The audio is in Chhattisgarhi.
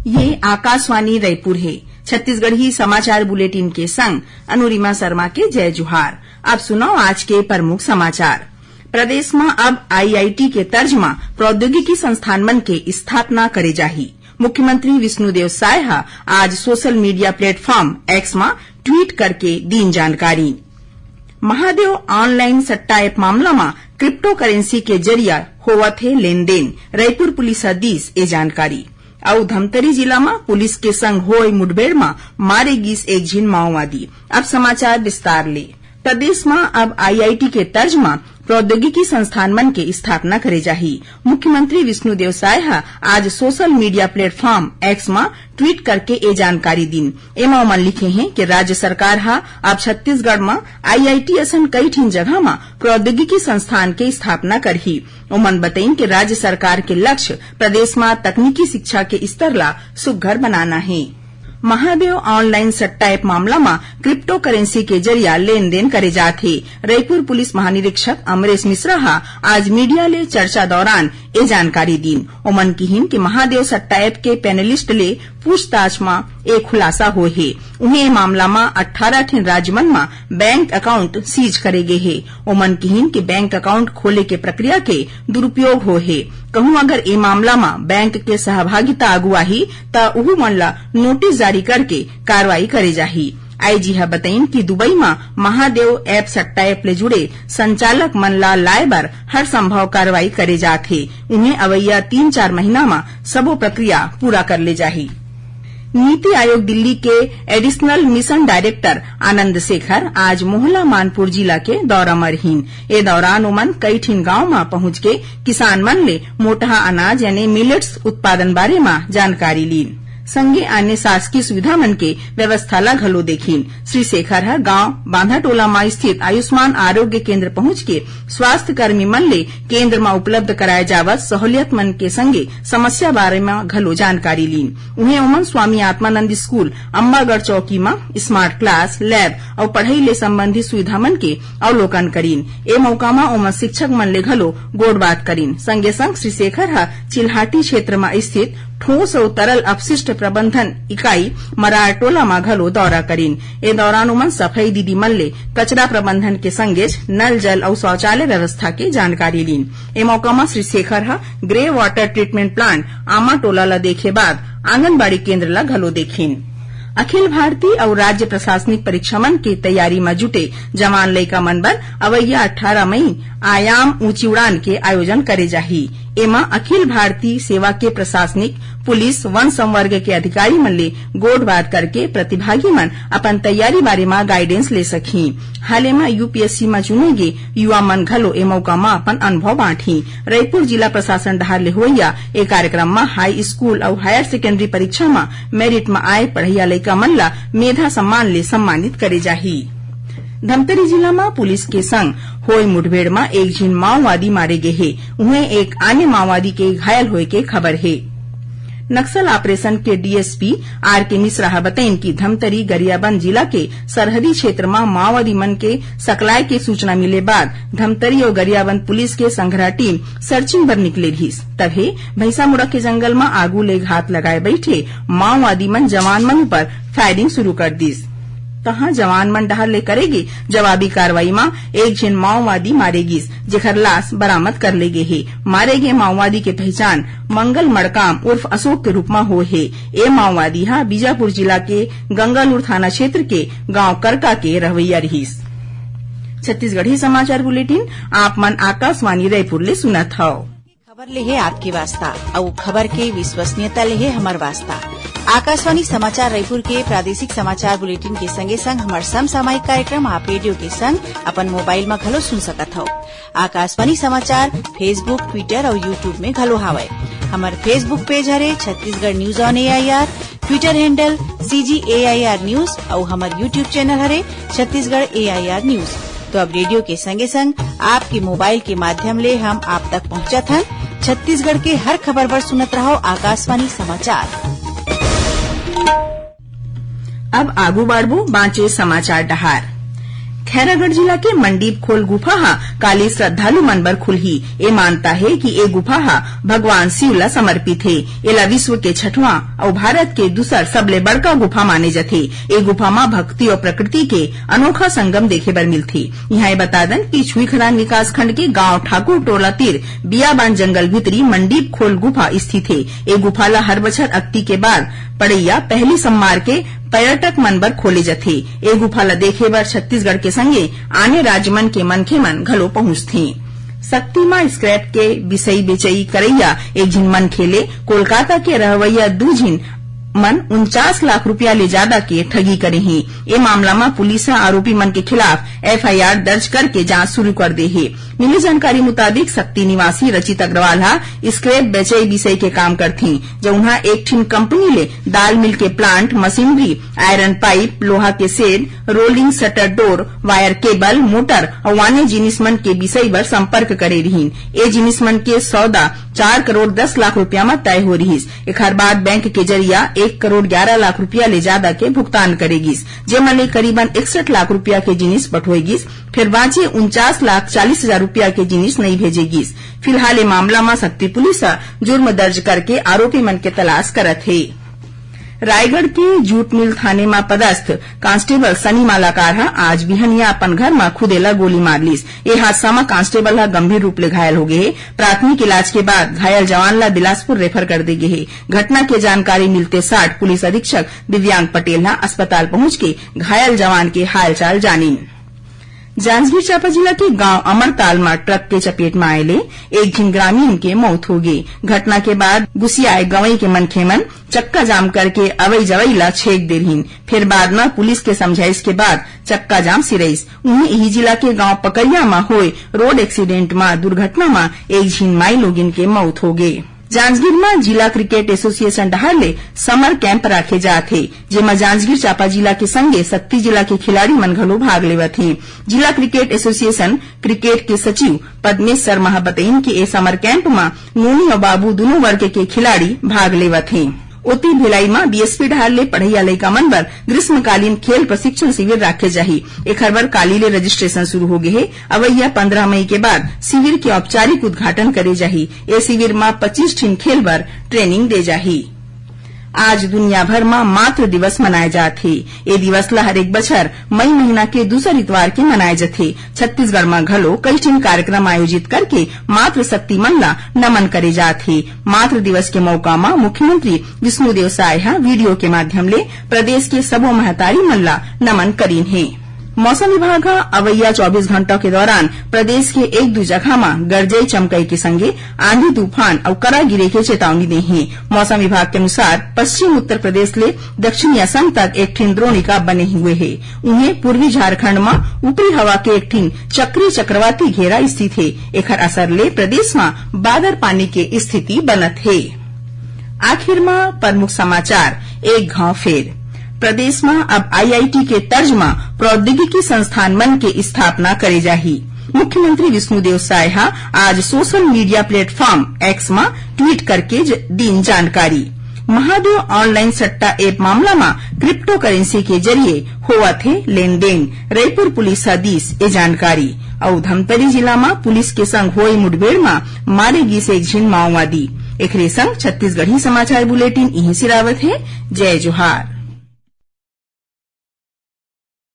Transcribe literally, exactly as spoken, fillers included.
ये आकाशवाणी रायपुर हे। छत्तीसगढ़ी समाचार बुलेटिन के संग अनुरिमा शर्मा के जय जोहार। अब सुनव आज के प्रमुख समाचार। प्रदेश म अब आईआईटी के तर्ज म प्रौद्योगिकी संस्थान मन के स्थापना करे जाही। मुख्यमंत्री विष्णुदेव साय ह आज सोशल मीडिया प्लेटफॉर्म एक्स म ट्वीट करके दीन जानकारी। महादेव ऑनलाइन सट्टा ऐप मामला म क्रिप्टो करेंसी के जरिया होवत हे लेन देन, रायपुर पुलिस ह दीस ए जानकारी। अउ धमतरी जिला म पुलिस के संग होय मुठभेड़ म मारे गिस एक झिन माओवादी। अब समाचार विस्तार ले। प्रदेश म अब आईआईटी के तर्ज म प्रौद्योगिकी संस्थान मन के स्थापना करे जाही। मुख्यमंत्री विष्णुदेव साय ह आज सोशल मीडिया प्लेटफॉर्म एक्स म ट्वीट करके ए जानकारी दीन। एमा ओमन लिखे हें कि राज्य सरकार ह अब छत्तीसगढ़ म आईआईटी असन कई ठिन जगह म प्रौद्योगिकी संस्थान के स्थापना करही। ओमन बतइन कि राज्य सरकार के लक्ष्य प्रदेश म तकनीकी शिक्षा के स्तर ला सुघ्घर बनाना हे। महादेव ऑनलाइन सट्टा ऐप मामला म क्रिप्टो करेंसी के जरिया लेन देन करे जात हे। रईपुर पुलिस महानिरीक्षक अमरेश मिश्रा ह आज मीडिया ले चर्चा दौरान ए जानकारी दीन। ओमन किहिन कि महादेव सट्टा ऐप के पैनलिस्ट ले पूछताछ म ए खुलासा होय हे। उहें, ए मामला म अट्ठारह ठिन राज्य मन म बैंक अकाउंट सीज करे गे हे। ओमन किहिन कि बैंक अकाउंट खोले के प्रक्रिया के दुरुपयोग होय हे। कहूं अगर ए मामला म बैंक के सहभागिता आगू आही, त उहू मन ल नोटिस जारी करके कार्रवाई करे जाही। आईजी ह बतइन कि दुबई म महादेव ऐप सट्टा ऐप ले जुड़े संचालक मन ला लाए बर हर संभव कार्रवाई करे जात हे। उहें, अवइया तीन चार महीना म सबो प्रक्रिया पूरा कर ले जाही। नीति आयोग दिल्ली के एडिशनल मिशन डायरेक्टर आनंद शेखर आज मोहला मानपुर जिला के दौरा म रहिन। ए दौरान ओमन कई ठिन गांव म पहुंच के किसान मन ले मोटहा अनाज यानी मिलेट्स उत्पादन बारे म जानकारी लीन। संगे अन्य शासकीय सुविधा मन के व्यवस्था ला घलो देखिन। श्री शेखर ह गांव बांधाटोला म स्थित आयुष्मान आरोग्य केंद्र पहुंच के स्वास्थ्य कर्मी मन ले केंद्र म उपलब्ध कराए जावत सहूलियत मन के संगे समस्या बारे म घलो जानकारी लीन। उहें, ओमन स्वामी आत्मानंद स्कूल अम्बागढ़ चौकी म स्मार्ट क्लास, लैब अउ पढ़ई ले संबंधित सुविधा मन के अवलोकन करीन। ए मौका म ओमन शिक्षक मन ले घलो गोठबात करीन। संगे संग श्री शेखर ह चिल्हाटी क्षेत्र म स्थित ठोस अउ तरल अपशिष्ट प्रबंधन इकाई मरार टोला म घलो दौरा करीन। ए दौरान ओमन सफाई दीदी मन ले कचरा प्रबंधन के संगेच नल जल अउ शौचालय व्यवस्था के जानकारी लीन। ए मौका म श्री शेखर ह ग्रे वाटर ट्रीटमेंट प्लांट आमा टोला ल देखे बाद आंगनबाड़ी केंद्र ल घलो देखिन। अखिल भारतीय अउ राज्य प्रशासनिक परीक्षा मन के तैयारी म जुटे जवान लइका मन बर अवइया अट्ठारह मई आयाम ऊंची उड़ान के आयोजन करे जाही। एमा अखिल भारतीय सेवा के प्रशासनिक, पुलिस, वन संवर्ग के अधिकारी मन ले गोठबात करके प्रतिभागी मन अपन तैयारी बारे म गाइडेंस ले सकही। हाले म यूपीएससी म चुने गे युवा मन घलो ए मौका म अपन अनुभव बांटही। रईपुर जिला प्रशासन डहार ले होवइया ए कार्यक्रम म हाई स्कूल अउ हायर सेकेंडरी परीक्षा म मेरिट म आए पढ़इया लइका मन ल मेधा सम्मान ले सम्मानित करे जाही। धमतरी जिला म पुलिस के संग होय मुठभेड़ म एक झिन माओवादी मारे गे हे, उहें एक आने माओवादी के घायल होय के खबर हे। नक्सल ऑपरेशन के डीएसपी आर के मिश्रा ह बतइन कि धमतरी गरियाबंद जिला के सरहदी क्षेत्र म माओवादी मन के सकलाय के सूचना मिले बाद धमतरी अउ गरियाबंद पुलिस के संघरा टीम सर्चिंग बर निकले रिहिस। तभे भैंसामुड़ा के जंगल म आगू ले घात लगाए बइठे माओवादी मन जवान मन ऊपर फायरिंग शुरू कर दिस। तहां जवान मन डहार ले करे गे जवाबी कार्रवाई म एक झिन माओवादी मारे गिस, जेखर लाश बरामद कर ले गे हे। मारे गे माओवादी के पहचान मंगल मड़काम उर्फ अशोक के रूप म होय हे। ए माओवादी ह बीजापुर जिला के गंगालूर थाना क्षेत्र के गांव करका के रहवइया रिहिस। छत्तीसगढ़ी समाचार बुलेटिन आप मन आकाशवाणी रायपुर ले सुनत हव। खबर ले हे आपके वास्ता, अउ खबर के विश्वसनीयता ले हे हमर वास्ता। आकाशवाणी समाचार रायपुर के प्रादेशिक समाचार बुलेटिन के संगे संग हमर समसामयिक कार्यक्रम आप रेडियो के संग अपन मोबाइल म घलो सुन सकत हव। आकाशवाणी समाचार Facebook, Twitter अउ YouTube में घलो हावय। हमर Facebook पेज हरे Chhattisgarh news on AIR, Twitter handle CG AIR news अउ हमर YouTube चैनल हरे छत्तीसगढ़ एआईआर न्यूज। तो अब रेडियो के संगे संग आपके मोबाइल के माध्यम ले हम आप तक पहुंचत हन। छत्तीसगढ़ के हर खबर बर सुनत रहव आकाशवाणी समाचार। अब आगू बढ़बो बांचे समाचार डहार। खैरागढ़ जिला के मंडीप खोल गुफा ह काली श्रद्धालु मन बर खुलही। ए मानता हे कि ए गुफा ह भगवान शिव ला समर्पित हे। एला विश्व के छठवां अउ भारत के दूसर सबले बड़का गुफा माने जथे। ए गुफा म भक्ति अउ प्रकृति के अनोखा संगम देखे बर मिलथे। इहां ए बता दन कि छुईखदान विकासखंड के गांव ठाकुर टोला तीर बियाबान जंगल भीतरी मंडीप खोल गुफा स्थित हे। ए गुफा ला हर बछर अक्ति के बाद पड़इया पहली सम्मार के पर्यटक मन बर खोले जथे। ए गुफा ला देखे बर छत्तीसगढ़ के संगे आने राज्य मन के मनखे मन घलो पहुंचथे। सक्ती म स्क्रैप के बिसई बेचई करइया एक झिन मनखे ले कोलकाता के रहवइया दू झिन मन उनचास लाख रुपया ले जादा के ठगी करे हे। ए मामला म पुलिस ह आरोपी मन के खिलाफ एफआईआर दर्ज करके जांच शुरू कर दे हे। मिली जानकारी मुताबिक सक्ती निवासी रचित अग्रवाल ह स्क्रैप बेचई बिसई के काम करथे, जउन ह एक ठिन कंपनी ले दाल मिल के प्लांट, मशीनरी, आयरन पाइप, लोहा के शेड, रोलिंग शटर डोर, वायर केबल, मोटर अउ आने जिनिस मन के बिसई बर संपर्क करे रिहिन। ए जिनिस मन के सौदा चार करोड़ दस लाख रुपया म तय हो रिहिस। एखर बाद बैंक के जरिया एक करोड़ ग्यारह लाख रुपया ले जादा के भुगतान करे गिस, जेमा ले करीबन इकसठ लाख रुपया के जिनिस पठोय गिस, फेर बांचे उनचास लाख चालीस हजार रुपया के जिनिस नइ भेजे गिस। फिलहाल ए मामला म सक्ती पुलिस ह जुर्म दर्ज करके आरोपी मन के तलाश करत हे। रायगढ़ के जूट मिल थाने म पदस्थ कांस्टेबल सनी मालाकार ह आज बिहनिया अपन घर म खुदे ल गोली मार लिस। ए हादसा म कांस्टेबल ह गंभीर रूप ले घायल हो गे हे। प्राथमिक इलाज के बाद घायल जवान ल बिलासपुर रेफर कर दे गे हे। घटना के जानकारी मिलते साठ पुलिस अधीक्षक दिव्यांग पटेल ह अस्पताल पहुंच के घायल जवान के हालचाल जानिन। जांजगीर चांपा जिला के गांव अमरताल म ट्रक के चपेट म आए ले एक झिन ग्रामीण के मौत हो गे। घटना के बाद गुसियाए गंवई के मनखे मन चक्का जाम करके अवई जवई ला छेक दे रिहिन। फेर बाद म पुलिस के समझाइश के बाद चक्का जाम सिरइस। उहें, इही जिला के गांव पकरिया म होए रोड एक्सीडेंट म दुर्घटना म एक झिन माई लोगिन के मौत हो गे। जांजगीर म जिला क्रिकेट एसोसिएशन डहार ले समर कैंप राखे जात हे, जेमा जांजगीर चांपा जिला के संगे सक्ती जिला के खिलाड़ी मन घलो भाग लेवत हे। जिला क्रिकेट एसोसिएशन क्रिकेट के सचिव पद्मेश शर्मा ह बतइन कि ए समर कैंप म नोनी अउ बाबू दुनों वर्ग के खिलाड़ी भाग लेवत हे। ओती, भिलाई म बीएसपी डहार ले पढ़इया लइका मन बर ग्रीष्मकालीन खेल प्रशिक्षण शिविर राखे जाही। एखर बर काली ले रजिस्ट्रेशन शुरू हो गे हे। अवइया पंद्रह मई के बाद शिविर के औपचारिक उद्घाटन करे जाही। ए शिविर म पच्चीस ठिन खेल बर ट्रेनिंग दे जाही। आज दुनिया भर म मातृ दिवस मनाए जात हे। ए दिवस ल हरेक बछर मई महीना के दूसर इतवार के मनाए जथे। छत्तीसगढ़ म घलो कई ठिन कार्यक्रम आयोजित करके मातृशक्ति मन ल नमन करे जात हे। मातृ दिवस के मौका म मुख्यमंत्री विष्णुदेव साय ह वीडियो के माध्यम ले प्रदेश के सबो महतारी मन ल नमन करीन हे। मौसम विभाग ह अवइया चौबीस घंटा के दौरान प्रदेश के एक दू जगह म गरजई चमकई के संगे आंधी तूफान अउ करा गिरे के चेतावनी दे हे। मौसम विभाग के अनुसार पश्चिम उत्तर प्रदेश ले दक्षिणी असम तक एक ठिन द्रोणिका बने हुए हे। उहें, पूर्वी झारखंड म ऊपरी हवा के एक ठिन चक्रीय चक्रवाती घेरा स्थित हे। एखर असर ले प्रदेश म बादर पानी के स्थिति बनत हे। आखिर म प्रमुख समाचार एक घाव फेर। प्रदेश म अब आईआईटी के तर्ज म प्रौद्योगिकी संस्थान मन के स्थापना करे जाही। मुख्यमंत्री विष्णुदेव साय ह आज सोशल मीडिया प्लेटफॉर्म एक्स म ट्वीट करके ज-, दीन जानकारी। महादेव ऑनलाइन सट्टा ऐप मामला म क्रिप्टो करेंसी के जरिए होवत हे लेन देन, रईपुर पुलिस ह दीस ए जानकारी। अउ धमतरी जिला म पुलिस के संग होए मुठभेड़ म मारे गिस एक झिन माओवादी। एखरे संग छत्तीसगढ़ी समाचार बुलेटिन इहीं सिरावत हे। जय जोहार।